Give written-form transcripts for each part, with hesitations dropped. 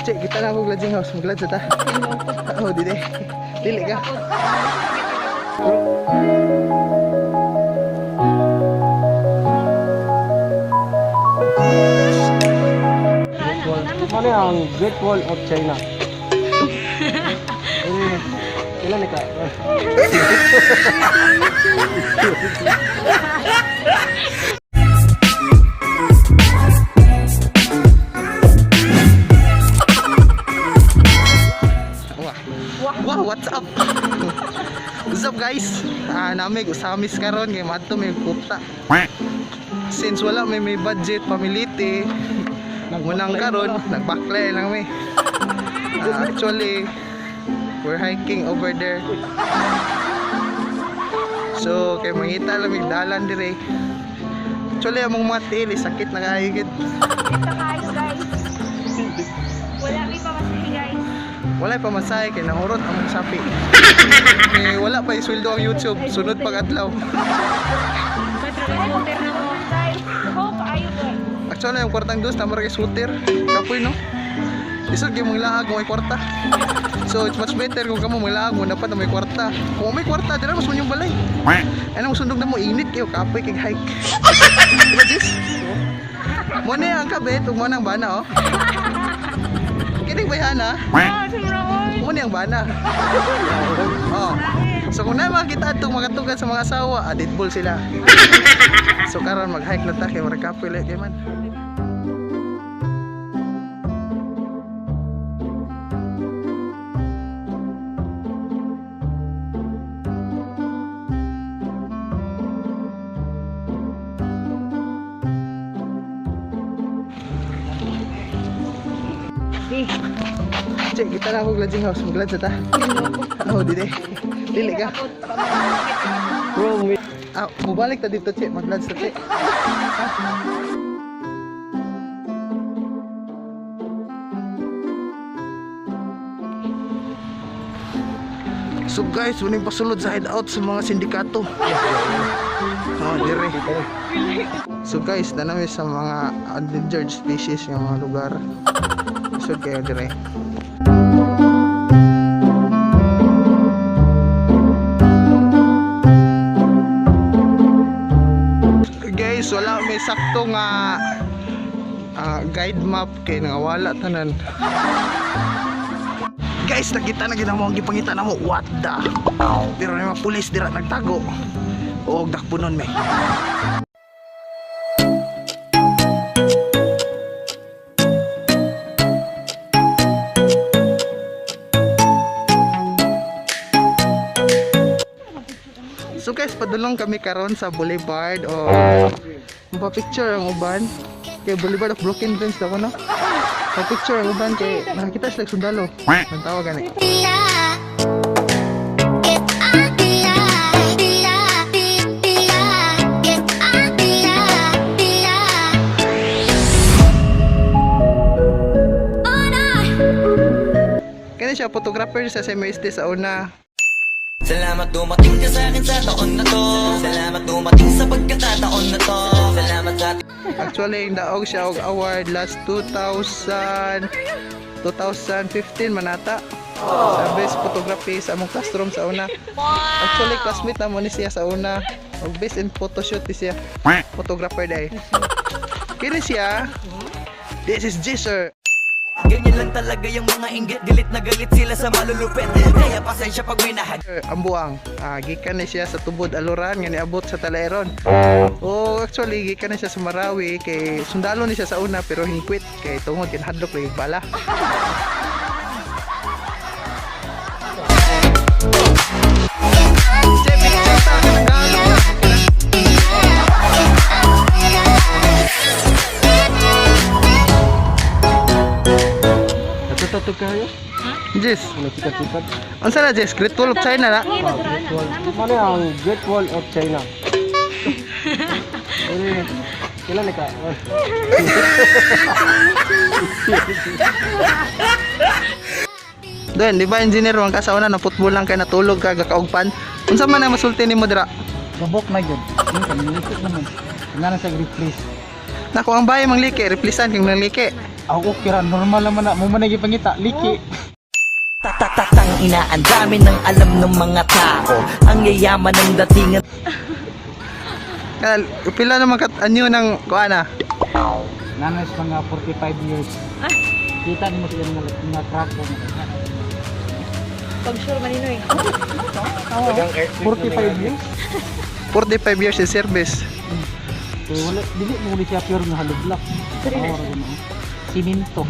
Che, kita na ako lodging house. Mag-lodge ta. Oh, dili. Dili ka. Ano ang Great Wall of China? Eh, ilan ka? Wah. Wah, what's up? What's up, guys? Ah, nami usamis karon kay madto may kupta. Since wala may budget pamiliti, munang karon nagbaklay lang mi. Ah, actually, we're hiking over there. So, kay mangita lang mig dalan dire. Actually, among mga tiil, eh, sakit na kaayo gid. Ito guys, guys. Wala may pamasahe, guys. Wala pa masahe kay nahurot ang sapi. Eh, wala pa isweldo ang YouTube, sunod pag adlaw. Ay, scooter na ko, guys. Hope ayo ko. Actually, ang kwartang dos, tama kay shooter. Kapoy, no? Isod kay mong laag kung may kwarta. So, it's much better kung kamo may laag mo, dapat na may kwarta. Kung may kwarta, dira mas yung balay. Ano, sundog na mo, init kayo, kapoy kay hike. Diba, Jis? Mo na ang kabit, ug mo na ang bana, oh. Kining bayhana, Ah, sumroon. mo na ang bana. Oh. So kung na makita atong makatugan sa mga asawa, adit ball sila. So karon mag-hike na ta kay murag kapoy lay kay man. Che, kita na ako lodging house. Mag-lodge ta. Oh, dili. Dili ka. Bro, may Ah, mubalik ta dito, Che. Mag-lodge ta, Che. So guys, uning pasulod sa hideout sa mga sindikato. Oh, dire. So guys, nanami sa mga endangered species ng mga lugar. So kayo dire. Guys, wala may sakto nga guide map kay nangawala tanan. Guys, nakita na gid mo ang gipangita namo. What the? Pero may mga pulis dira nagtago. O dakpunon may. So guys, padulong kami karon sa Boulevard o pa-picture ang uban kay Boulevard of Broken Dreams daw no. Pa-picture ang uban kay nakakita sila sundalo. Ang tawag gani. Kani siya photographer sa SMST sa una. Salamat dumating ka sa akin sa taon na to. Salamat dumating sa pagkakataon na to. Salamat sa Actually, daog siya og award last 2000 2015 manata sa best photography sa among classroom sa una. Actually, classmate na mo ni siya sa una. Og best in photoshoot ni siya. Photographer day. Kini siya. This is Jisser. Ganyan lang talaga yung mga inggit. Galit na galit sila sa malulupit. Kaya pasensya pag may nahag Ang buang. Ah, gikan ni siya sa Tubod Aluran nga niabot sa Talaeron. Oh, actually gikan ni siya sa Marawi kay sundalo ni siya sa una pero hingkwit kay tungod kinahadlok lagi bala. Che, picture ta, kanang galo na. Natutatog kayo? Jess, Nagsikat-sikat. unsa na Jess? Great Wall of China na. Great Wall. Ano ang Great Wall of China? Eh, ilan ka? Doon, di ba engineer man ka sa una na football lang kay natulog ka gakaugpan. Unsa man ang masulti nimo dira? Gabok na yun. Yun kami, naman. Nga na sa replace. Nako ang bahay mangliki, replacean kang nangliki. Ako okay ra, normal naman na. Mo man nagipangita, liki. Tatatang ina, ang dami ng alam ng mga tao. Ang yayaman ng datingan. Kaya, pila naman kat anyo ng kuana? Nanas mga 45 years. Kita nimo sila mga crack ko. Pag sure man nino eh. 45 years? 45 years in service. So, wala, dili mo ulit siya pure nga hollow block. Oo, ano. Siminto.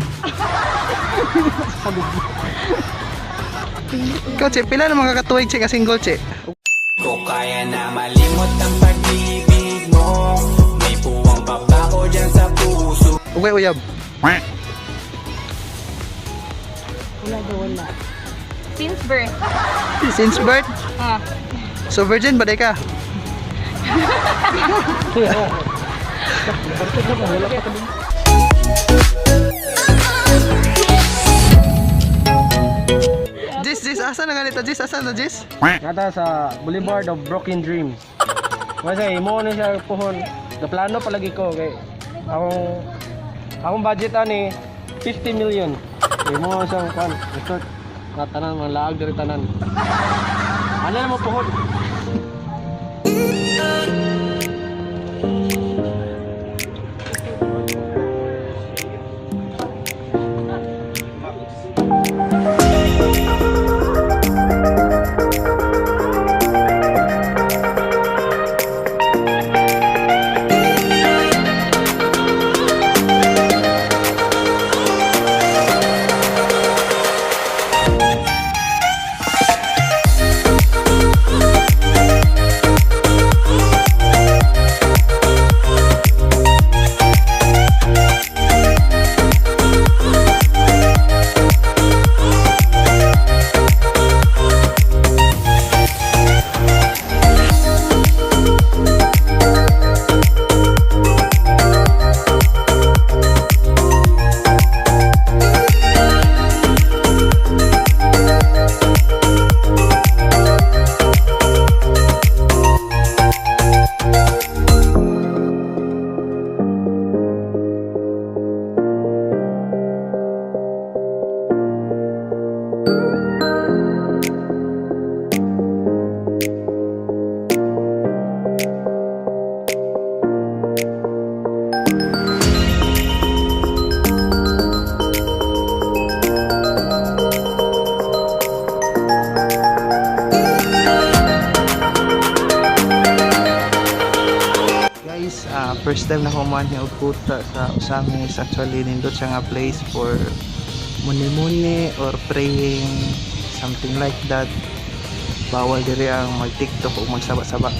Hollow block. Ikaw, Che, pila naman kakatuig, Che, ka single, Che? Ko kaya na malimot ang pag-ibig mo. May puwang pa ba ko dyan sa puso? Okay, uyab. Wala daw, wala. Since birth. Since birth? Ah. So virgin ba di ka? Jis, Jis, asa na ganito? Jis, asa na, Jis? Nata sa Boulevard of Broken Dreams. Kasi imo na siya puhon. Gaplano palagi ko kay akong budget ani 50 million. Imo na siyang kwan. Resort na tanan mga laag diri tanan. Ano na mo puhon? Guys, first time na kumain ni Kuta sa Osamis. Actually, nindot siya nga place for muni-muni or praying, something like that. Bawal diri ang mag-TikTok o magsaba-saba.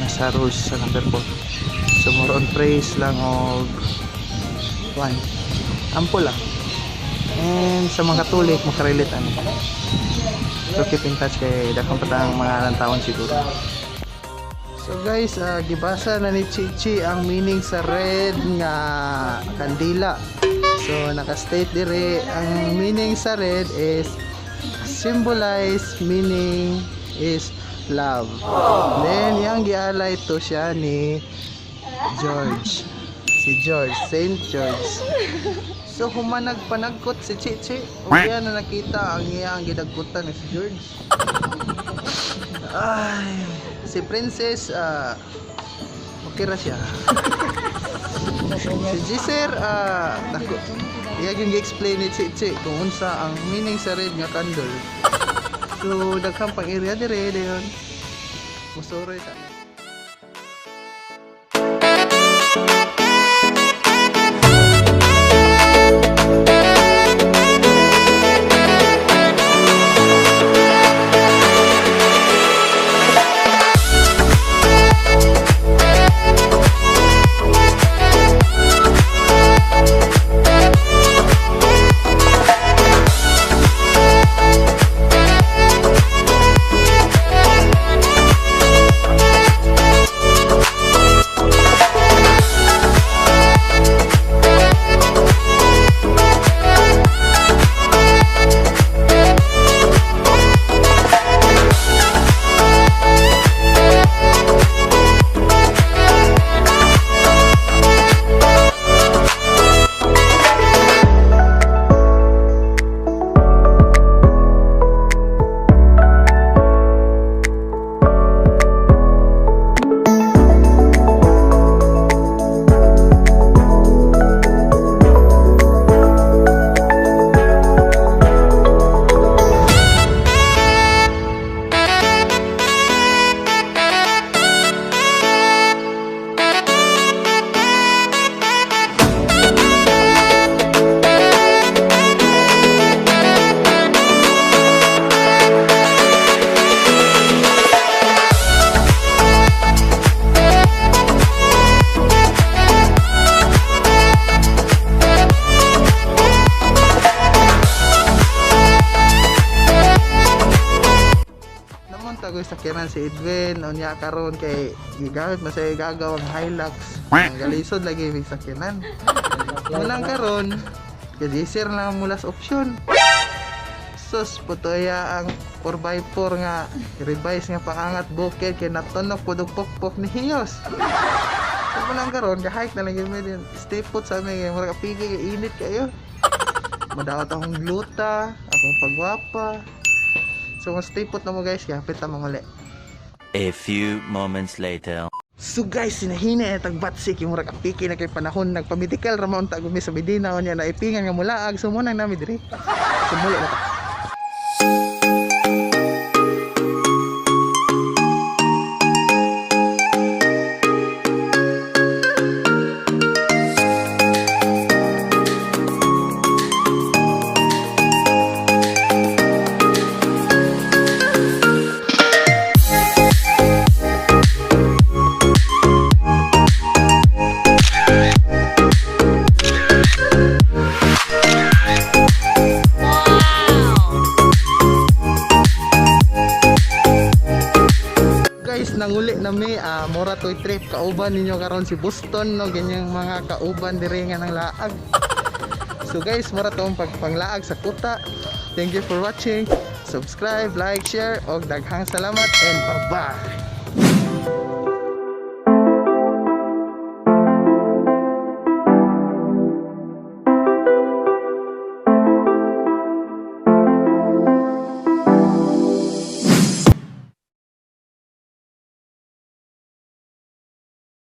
Nasa rules sa number 4. So, more on praise lang og one. Ampo lang. And sa mga Katolik, makarelate ano. So, keep in touch kay daghang patang mga taon siguro. So guys, gibasa na ni Chichi ang meaning sa red nga kandila. So naka-state dire ang meaning sa red is symbolize meaning is love. Then yang gialay to siya ni George. Si George, Saint George. So humanag panagkot si Chichi. O kaya na nakita ang iya ang gidagkutan ni si George. Ay, si Princess, okay ra siya. Si Gisser, dako. Iya yung gi-explain ni Chichi kung unsa ang meaning sa red nga candle. So, daghang pang area dire dayon. Musuroy ta. sakyanan si Edwin. Unya karon kay gigamit man sa gagaw ang Hilux. Ang galisod lagi may sakyanan. Mulang karon kay GSR na mo last option. Sus, putoya ang 4x4 nga revise nga pangangat bukid kay natunok pud og pokpok ni Hiyos. So mulang karon ga-hike na lang gyud mi din. Stay put sa amin kay murag apigi kay init kayo. Madaot akong gluta, akong pagwapa. So mas stay put na mo guys, kaya hapit na manguli. A few moments later. So guys, sinahina eh, tagbatsik yung murag apiki na kay panahon nagpa-medical ra man unta gumi sa Medina unya naipingan nga mulaag so mo nang nami diri. So muli na ta. Guys, nanguli na mi mura toy trip kauban ninyo karon si Boston no ganyang mga kauban diri nga nang laag. So guys, mura tong pagpanglaag sa kuta. Thank you for watching. Subscribe, like, share og daghang salamat and bye-bye.